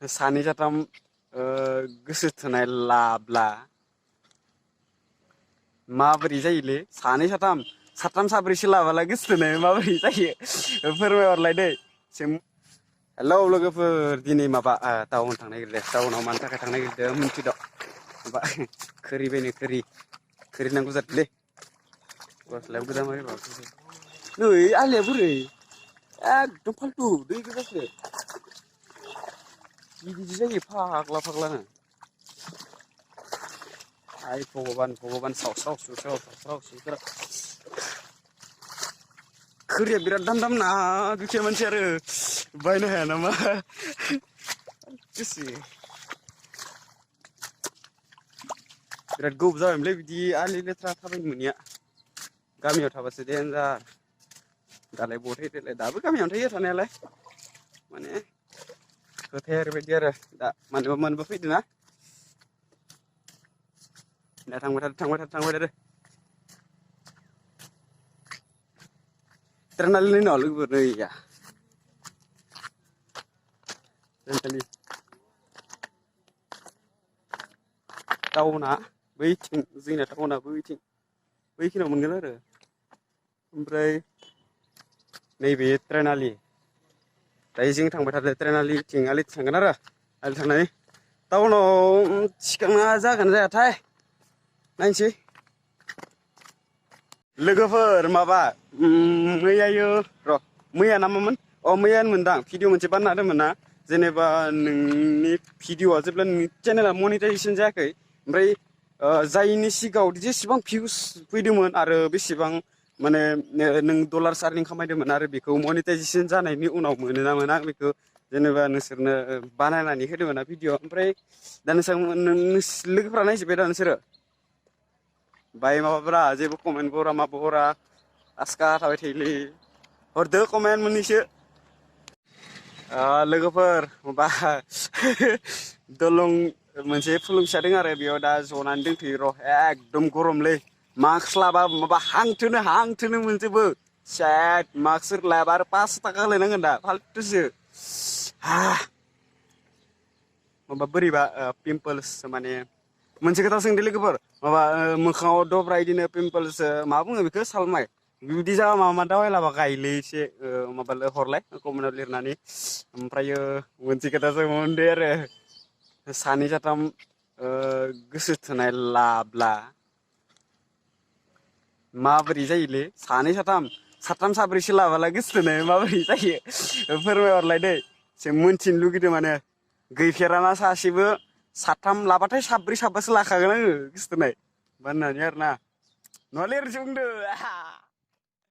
सानै साथाम गोसो थोनाय लाब्ला माबोरै जायोलै सानै साथाम साथाम साब्रैसो लाबाला गोसो थोनाय माबोरै जायो फोरमायहरलाय दै हेलौ लोगोफोर दिनै माबा टाउन थांनो नागिरदों टाउनाव मानि थाखाय थांनो नागिरदों मिन्थिद' माबा खोरि बायनो खोरि नांगौ जादोंलै गस्लायाव गोदान नै आलिया बोरै एकदम फाल्थु दै गोजासो बिदि जायो फाग्लानो आइ भगबान सावस्राव खोरिया बिराद दाम ना दुखिया मानसि आरो बायनो हाया नामा गोसो बिराद गोबाव जाबायमोनलै बिदि आलि लेथ्रा थाबायनो मोनिया गामियाव थाबासो देनजार दालाय बहाथो देलाय दाबो गामियावनो थायो थानायालाय माने खोथाया ओरैबायदि आरो दा मानोबा फैदों ना दा थांबाय थादो ट्रेनालिनि उनाव लोगोफोर नै या ट्रेनालि टाउना बैथिं जोंना टाउना बैखिनियाव मोनगोन आरो ओमफ्राय नैबे ट्रेनालि दायो जों थांबाय थादो ट्रेनालिथिं आलिथिं थांगोन आरो आलि थांनानै टाउनाव थिखांना जागोन जायाथाय नायनोसै लोगोफोर माबा मैया ना मामोन मैयानो मोनदां भिडिअ मोनसे बानायना होदोंमोन ना जेनेबा नोंनि भिडिअआ जेब्ला नोंनि चेनेला मनिटाइजेसन जायाखै ओमफ्राय जायनि सिगाङाव जेसेबां भिउस फैदोंमोन आरो बेसेबां माने नों डलार्स आर्निं खामायदोंमोन आरो बेखौ मनिटाइजेसन जानायनि उनाव मोनोना मोना बेखौ जेनेबा नोंसोरनो बानायनानै होदोंमोन ना भिडिअ ओमफ्राय दा लोगोफ्रा नायजोब्बाय दा नोंसोरो बाय माबाब्रा जेबो कमेन्ट बरा माबो हरा आसखा थाबाय थायोलै हरदो कमेन्ट मोननैसो लोगोफोर माबा दलं मोनसे खुलुमसादों आरो बेयाव दा जनानै दंथ'यो र' एकदम गरमलै मास्क लाबा माबा हांथोनो मोनजोबो सेट मास्क लायाबा आरो 5 थाखा होलायनांगोन दा फाल्थुसो माबा बोरैबा पिम्पल्स माने मोनसे खोथा सोंदो लोगोफोर माबा मोखाङाव दब्रा इदिनो पिम्पल्स मा बुङो बेखौ सालमाय बिदि जाबा मा दावाय लाबा गायोलै एसे माबा हरलाय कमेन्टआव लिरनानै ओमफ्रायो मोनसे खोथा सोंबावनोसै आरो सानै साथाम गोसो थोनाय लाब्ला माबोरै जायोलै सानै साथाम साब्रैसो लाबाला गोसो थोनाय माबोरै जायो फोरमायहरलाय दै जों मोनथिनो लुगैदों माने गैफेराना सासेबो साथाम लाबाथाय साब्रै साबासो लाखागोन आङो गोसो थोनाय बाननानै आरोना नङालै ओरैसो बुंदो